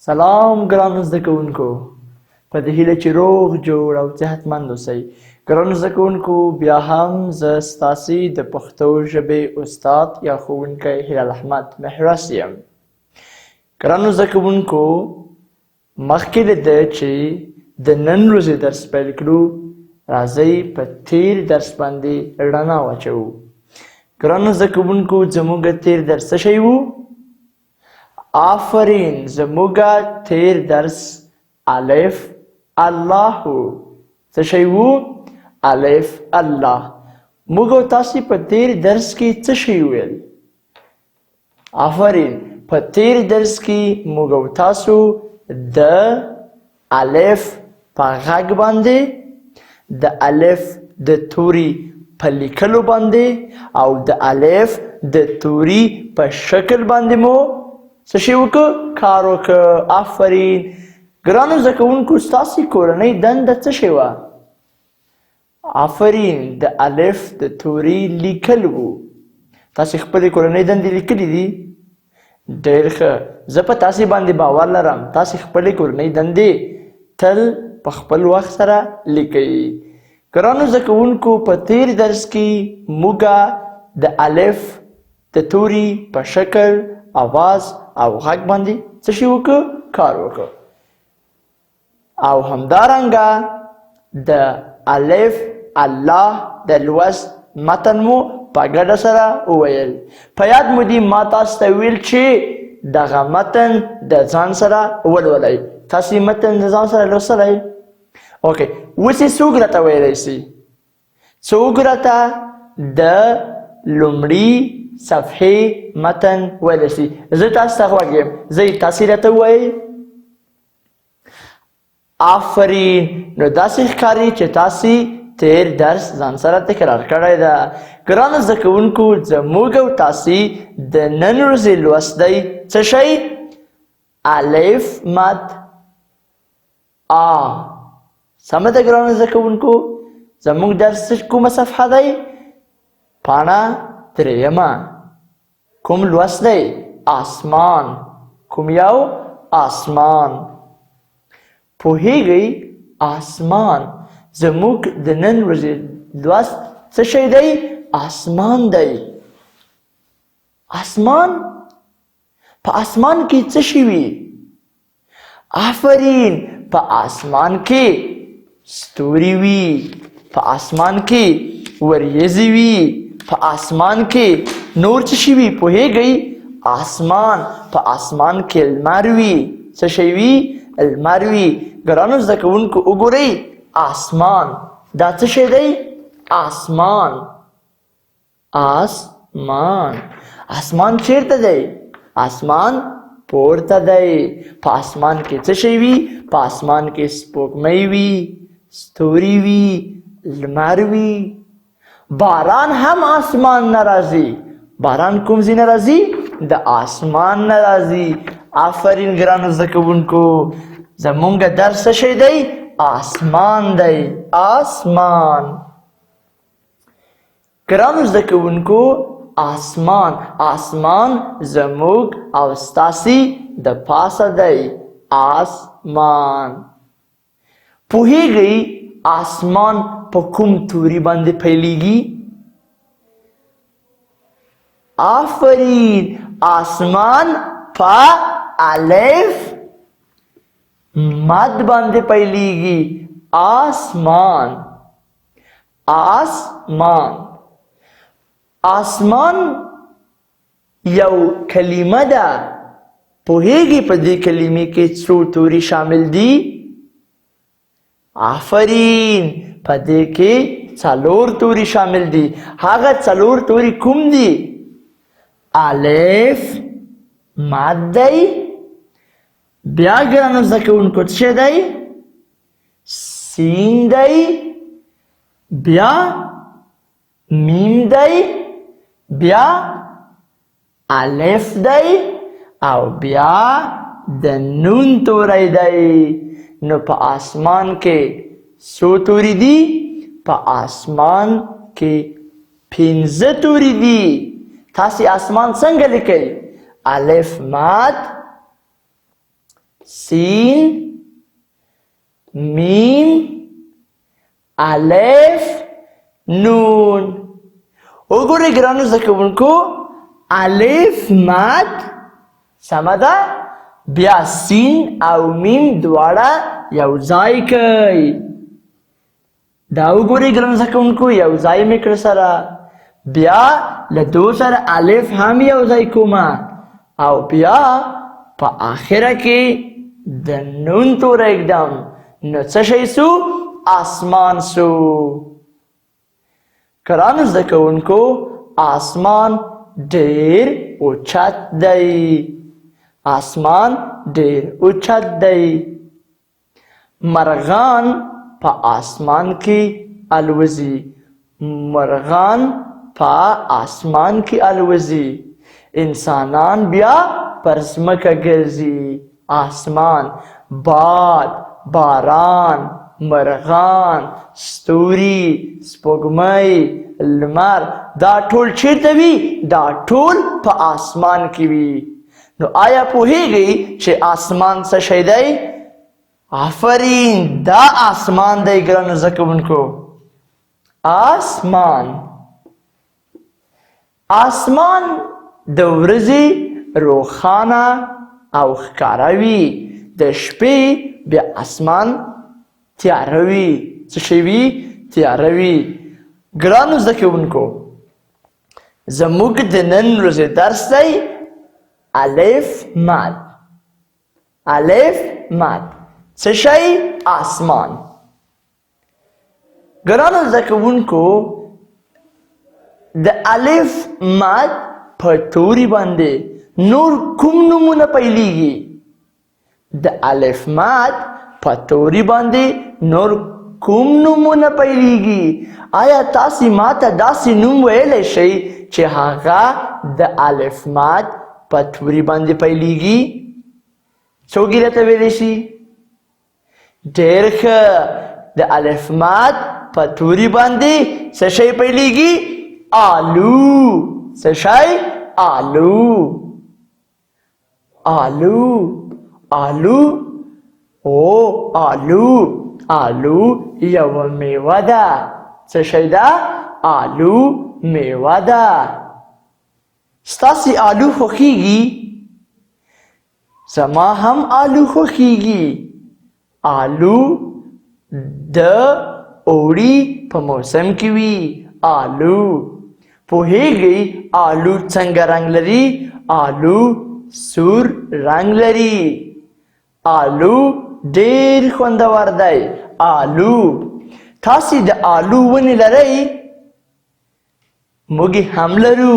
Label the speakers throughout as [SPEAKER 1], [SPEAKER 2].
[SPEAKER 1] سلام ګرانو زده کوونکو، په دې هیله چې روغ جوړ او صحتمند اوسئ. ګرانو زده کوونکو، بیا هم زه ستاسې د پښتو ژبې استاد یا ښوونکی هلال احمد محرس یم. ګرانو زده کوونکو، مخکې له ده چې د نن ورځې درس پیل کړو، راځئ په تیر درس باندې رڼا واچوو. ګرانو زده کوونکو، زموږ تیر درس څه شی وو؟ آفرین، زموږ تیر درس الف الله وو. څه شی وو؟ الف الله. موږ او تاسې په تیر درس کې څه شی وویل؟ آفرین، په تیر درس کې موږ او تاسو د الف په غږ باندې، د الف د توري په لیکلو باندې او د الف د توري په شکل باندې مو څه شی وکړ؟ کار وکړ. آفرین. ګرانو زده کوونکو، ستاسې کورنۍ دنده څه شی وه؟ آفرین، د الف د توري لیکل وو. تاسې خپلې کورنۍ دندې لیکلې دي؟ ډېر ښه. زه په تاسې باندې باور لرم، تاسې خپلې کورنۍ دندې تل په خپل وخت سره لیکئ. ګرانو زده کوونکو، په تیر درس کې موږ د الف د توري په شکل، اواز او غږ باندې څه شی وکړ؟ کار وکړ. او همدارنګه د الف الله د لوست متن مو په ګډه سره وویل. په یاد مو دي ما تاسو ته ویل چې دغه متن د ځان سره ولولئ. تاسې متن د ځان سره لوستلی؟ اوکې، اوس یې څوک راته ویلی سي؟ څوک راته د لومړي صفحې متن ویلی سي؟ زه تاسو ته غوږ یم، زه یې تاسې راته ووایئ. آفرین. نو داسې ښکاري چې تاسې تیر درس ځان سره تکرار کړی ده. ګرانو زده کوونکو، زموږ او تاسې د نن ورځې لوست دی څه شی؟ الف مد آ. سمه ده ګرانو زده کوونکو؟ زموږ درس کومه صفحه دی؟ پاڼه درېیمه. کوم لوست دی؟ آسمان. کوم یو؟ آسمان. پوهیږئ آسمان زموږ د نن ورځې لوست څه شی دی؟ آسمان دی. آسمان، په آسمان کې څه شی وي؟ آفرین، په آسمان کې ستوري وي، په آسمان کې وریځې وي، په آسمان کې نور څه شی وي؟ پوهیږئ؟ آسمان، په آسمان کې لمر وي. څه شی وي؟ لمر وي. ګرانو زده کوونکو، وګورئ آسمان دا څه شی دی؟ آسمان. آسمان، آسمان چیرته دی؟ آسمان پورته دی. په آسمان کې څه شی وي؟ په آسمان کې سپوږمۍ وي، ستوري وي، لمر وي. باران هم آسمان نه راځي. باران کوم ځای نه راځي؟ د آسمان نه راځي. آفرین ګرانو زده کوونکو، زمونږ درس څه شی دی؟ آسمان دی. آسمان. ګرانو زده کوونکو، آسمان، آسمان زموږ او ستاسې د پاسه دی. آسمان. پوهیږئ آسمان په کوم توري باندې پیلیږي؟ آفرین، آسمان په الف مد باندې پیلیږي. آسمان، آسمان. آسمان یو کلمه ده. پوهیږئ په دې کلمې کې څو توري شامل دي؟ آفرین، په دې کې څلور توري شامل دي. هغه څلور توري کوم دي؟ الف مد دی، بیا ګرانو زده کوونکو څه شی دی؟ سین دی، بیا میم دی، بیا الف دی او بیا د نون توری دی. نو په آسمان کې څو توري دي؟ په آسمان کې پنځه توري دي. تاسې آسمان څنګه لیکئ؟ الف مد سین، میم، الف، نون. وګورئ ګرانو زده کوونکو، الف مد، سمه ده، بیا سین او میم دواړه یو ځای کړئ. دا وګورئ ګرانو زده کوونکو، یو ځای مې کړه سره، بیا له دو سره الف هم یو ځای کومه، او بیا په آخره کې د نون توری ږدم. نو څه شی سو؟ آسمان سو. ګرانو زده کوونکو، آسمان ډیر اوچت دی. آسمان ډیر اوچت دی. مرغان په آسمان کې الوزي. مرغان په آسمان کې الوزي. انسانان بیا پر ځمکه ګرځي. آسمان، باد، باران، مرغان، ستوري، سپوږمۍ، لمر، دا ټول چیرته وي؟ دا ټول په آسمان کې وي. نو آیا پوهیږئ چې آسمان څه شی دی؟ آفرین، دا آسمان دی ګرانو زده کوونکو. آسمان، آسمان د ورځې روښانه او ښکاره وي، د شپې بیا آسمان تیاره وي. څه شی وي؟ تیاره وي. ګرانو زده کوونکو، زموږ د نن ورځې درس دی الف مد. الف مد څه شی؟ آسمان. ګرانو زده کوونکو، د الف مد په توري باندې نور کوم نومونه پیلیږي؟ د الف مد په توري باندې نور کوم نومونه پیلیږي؟ آیا تاسې ماته داسې نوم ویلی شئ چې هغه د الف مد په توري باندې پیلیږي؟ څوک یې راته ویلی شي؟ ډېر ښه، د الف مد په توري باندې څه شی پیلیږي؟ آلو. څه شی؟ آلو. آلو، آلو، او آلو. آلو یوه میوه ده. څه شی ده؟ آلو میوه ده. ستاسې آلو خوښیږي؟ زما هم آلو خوښیږي. آلو د اوړي په موسم کې وي. آلو، پوهیږئ آلو څنګه رنګ لري؟ آلو سور رنګ لري. آلو ډیر خوندور دی. آلو، تاسې د آلو ونې لرئ؟ موږ هم لرو.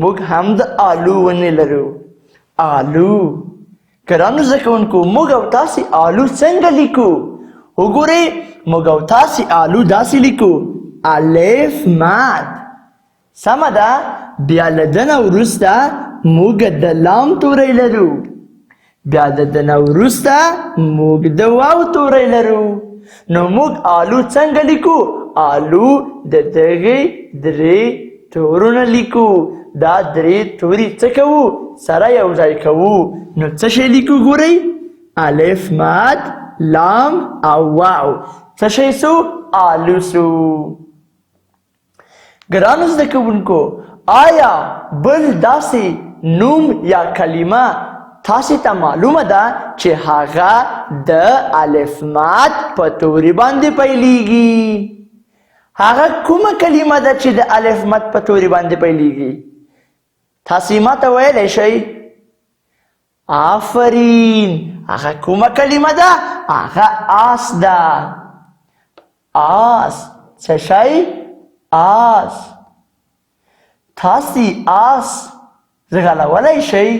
[SPEAKER 1] موږ هم د آلو ونې لرو. آلو، ګرانو زده کوونکو، موږ او تاسې آلو څنګه لیکو؟ وګورئ، موږ او تاسې آلو داسې لیکو، الف مد، سمه ده. بیا له ده نه وروسته موږ د لام توری لرو، بیا د ده نه وروسته موږ د واو توری لرو. نو موږ آلو څنګه لیکو؟ آلو د دغې درې تورو نه لیکو. دا درې توري څه کوو؟ سره یو ځای کوو. نو څه شی لیکو؟ ګورئ، الف مد، لام او واو. څه شی سو؟ آلو سو. ګرانو زده کوونکو، آیا بل داسې نوم یا کلمه تاسې ته معلومه ده چې هغه د الف مد په توري باندې پیلیږي؟ هغه کومه کلمه ده چې د الف مد په توري باندې پیلیږي؟ تاسې ماته ویلی شئ؟ آفرین، هغه کومه کلمه ده؟ هغه آس ده. آس څه شی؟ آس. تاسې آس ځغلولی شئ؟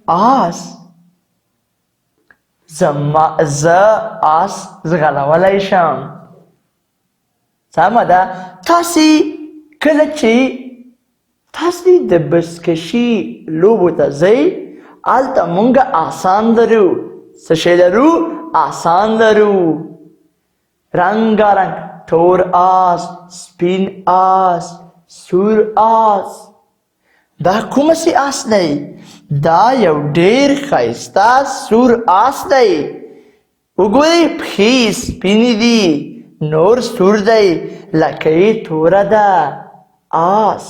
[SPEAKER 1] آس، زه آس ځغلولی شم. سمه ده. تاسې کله چې تاسې د بزکشي لوبو ته ځئ، هلته مونږ آسان لرو. څه شی لرو؟ آسان لرو. رنګارنګ، تور آس، سپین آس، سور آس. دا کوم سي آس دی؟ دا یو ډیر ښایسته سور آس دی. وګورئ، پښې یې سپینې دي، نور سور دی، لکۍ یې توره ده. آس.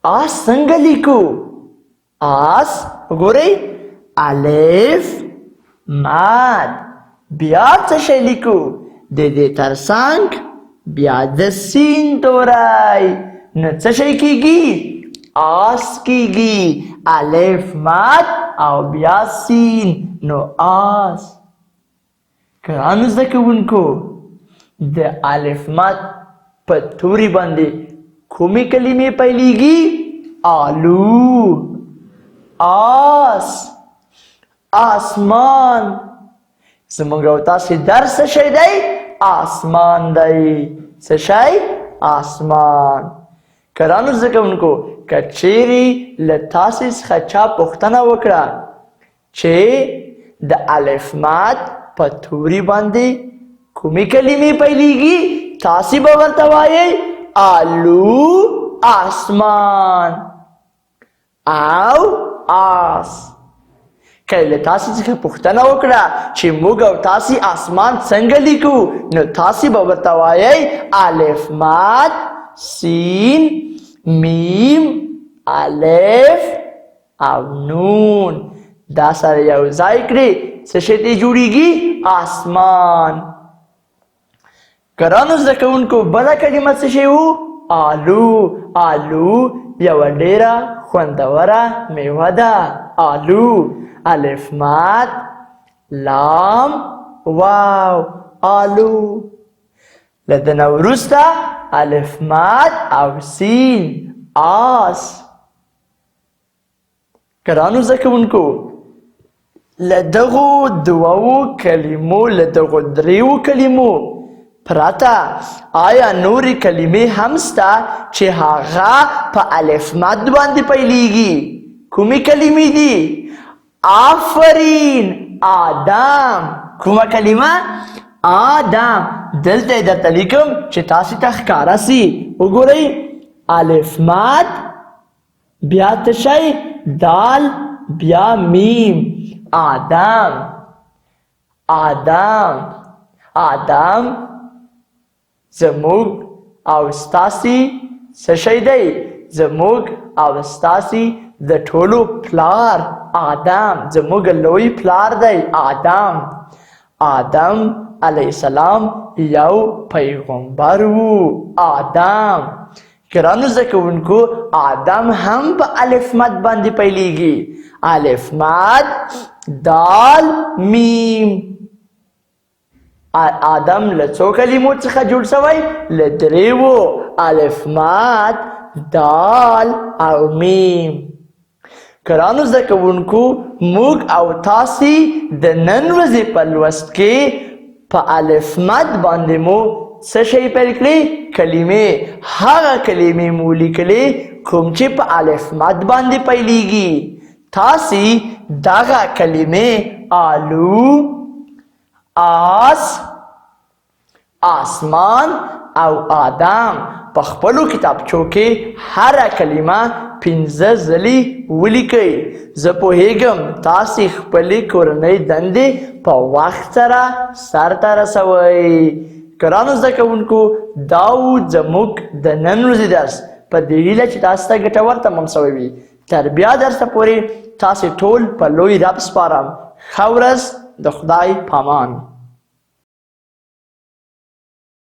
[SPEAKER 1] آس څنګه لیکو؟ آس وګورئ، الف مد، بیا څه شی لیکو؟ د دې ترڅنګ بیا د سین توری، نو څه شی کیږي؟ آس کیږي. الف مد او بیا سین، نو آس. ګرانو زده کوونکو، د الف مد په توري باندې کومې کلمې پیلیږي؟ آلو، آس، آسمان. زموږ او تاسې درس څه شی دی؟ آسمان دی. څه شی؟ آسمان. ګرانو زده کوونکو، که چیرې له تاسې څخه چا پوښتنه وکړه چې د الف مد په توري باندې کومې کلمې پیلیږي، تاسې به ورته وایئ آلو، آسمان او آس. که له تاسې څخه پوښتنه وکړه چې موږ او تاسې آسمان څنګه لیکو، نو تاسې به ورته وایئ الف مد سین میم الف او نون. دا سره یو ځای کړي، څه شی ترې جوړیږي؟ آسمان. ګرانو زده کوونکو، بله کلمه څه شی وو؟ آلو. آلو یوه ډیره خوندوره میوه ده. آلو، الف مد لام واو، آلو. له ده نه وروسته الف مد او سین، آس. ګرانو زده کوونکو، له دغو دوو کلمو، له دغو دریو کلمو پرته آیا نورې کلمې هم سته چې هغه په الف مد باندې پیلیږي؟ کومې کلمې دي؟ آفرین، آدم. کومه کلمه؟ آدم. دلته یې درته لیکم چې تاسې ته ښکاره سي. وګورئ، الف مد، بیا څه شی؟ دال، بیا میم، آدم. آدم. آدم زموږ او ستاسې څه شی دی؟ زموږ او ستاسې د ټولو پلار آدم، زموږ لوی پلار دی آدم. آدم علیه السلام یو پیغمبر وو. آدم. ګرانو زده کوونکو، آدم هم په الف مد باندې پیلیږي. الف مد دال میم. آدم له څو کلمو څخه جوړ شوی؟ له دریو، الف مد دال او میم. ګرانو زده کوونکو، موږ او تاسې د نن ورځې په لوست کې په الف مد باندې مو څه شی پیل کړې؟ کلمې. هغه کلمې مو لیکلې کوم چې په الف مد باندې پیلیږي. تاسې دغه کلمې آلو، آس، آسمان او آدم په خپلو کتابچو کې هره کلمه 5 ځلې ولیکئ. زه پوهیږم تاسې خپلې کورنۍ دندې په وخت سره سرته رسوئ. ګرانو زده کوونکو، دا و زموږ د نن ورځې درس. په دې هیله چې تاسو ته ګټور تمام سوی وي. تر بیا درسه پورې تاسې ټول په لوی رب سپارم. ښه ورځ، د خدای پامان.